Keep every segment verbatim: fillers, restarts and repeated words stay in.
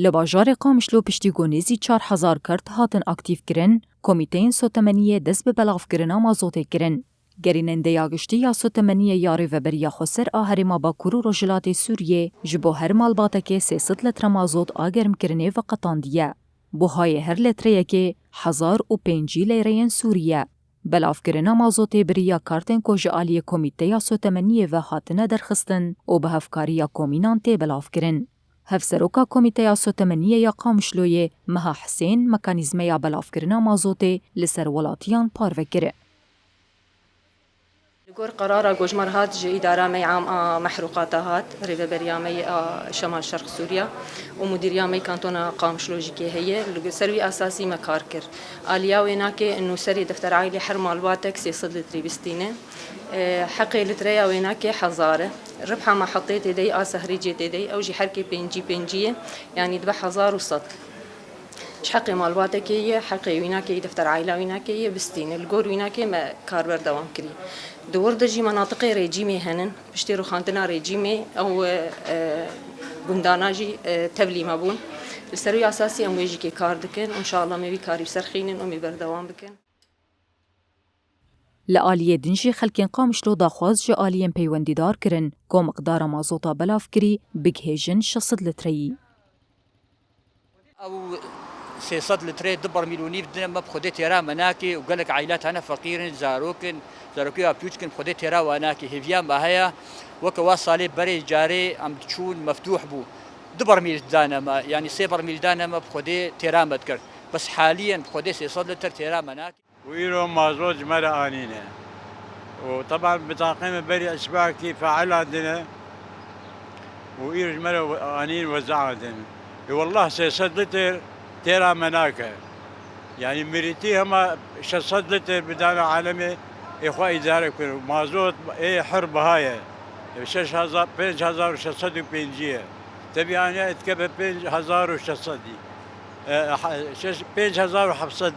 Li bajarê Qamişlo piştî ku nêzî çar hezar kart hatin aktîfkirin, komîteyên sotemeniyê dest bi belavkirina mazotê kirin. Gerînendeya giştî ya sotemeniyê ya Rêveberiya Xweser a Herêma Bakur û Rojhilatê Sûriyê ji bo her malbatekê sê sed litre mazot a germkirinê veqetandiye. Buhayê her litreyekê hezar û pêncî leyreyên Sûrî ye. Belavkirina mazotê bi riya kartên ku ji aliyê Komîteya Sotemeniyê ve hatine derxistin û bi hevkariya komînan tê belavkirin. Hevseroka Komîteya Sotemeniyê ya Qamişloyê Meha Hisên mekanîzmeya belavkirina mazotê li ser welatiyan parve kir. Li gor qerara ku ji me re hat, ji îdara me yê am a mehrûqata hat, rêveberiya me yê a Şemal Şerq Sûriya û mudîriya me yê kantona Qamişlo jî kê heye, li ser wî esasî me kar kir. Aliya wênakê nûserê defter aîlê her malbatek sê sed litrî bistîne. E, heqê litreya wênakê hezar e. Ribha me hetê tê de yê, a sehrî jê tê de yê, ew jî herkê pêncî pêncî ye, yanî dibe hezar û sed. Ji heqê malbatekê ye, heqê wînakê yê, defter aîla wînakê ye, bistîne. Li gor wînakê me kar berdewam kirî. Di wir de jî menatiqê rejîmê henin. Piştî rûxandina rejîmê ew, e, gundana jî, e, tevlî me bûn. Li ser wî esasî em wê jî kê kar dikin. Înşallah me vî karî bi ser xînin û me berdewam bikin. Li aliyê din jî xelkên Qamişlo daxwaz ji aliyên peywendîdar kirin ku miqdara mazota belavkirî bigihêjin şeş sed litreyî. Ew sê sed litreyê du bermîl û nîv dine me, bi Xwedê têra me nake û gelek aîlat hene feqîr in, zarok in, zarokê ya piçûk in, bi Xwedê têra wan nake. Hêviya me heye, weke wa salê berê carê em diçûn meftûh bû. Du bermîl dane me, yanî sê bermîl dane me, bi Xwedê têra me dikir. Bes haliyen bi Xwedê sê sed litr têra me nake. Û îro mazot ji me re anîne. Û teban bitaqê me berî îsbahkî feila dine. Û îro ji me re anîn weza din. Ê wallah sê sed litr têra me nake. Yanî mirîtî hema şeş sed litr bidana alemê ê xwe îdare bikin. Mazot ê her biha ye. Şeş hezar, pênc hezar û şeş sed û pêncî ye. Tevî aniya dikeve pênc hezar û şeş sedî. E, ha-, şeş, pênc hezar û heft sed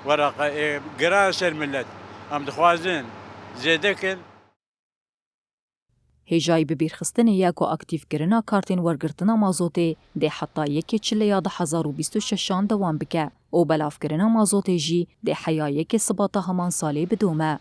wereqe, e, giran ser millet. Em dixwazin zêde kin. Hêjayî bibîrxistinê ye ku aktîfkirina kartên wergirtina mazotê dê heta yekê çileya du hezar û bîst û şeşan dewam bike û belavkirina mazotê jî dê heya yekê Sibata heman salê bidome.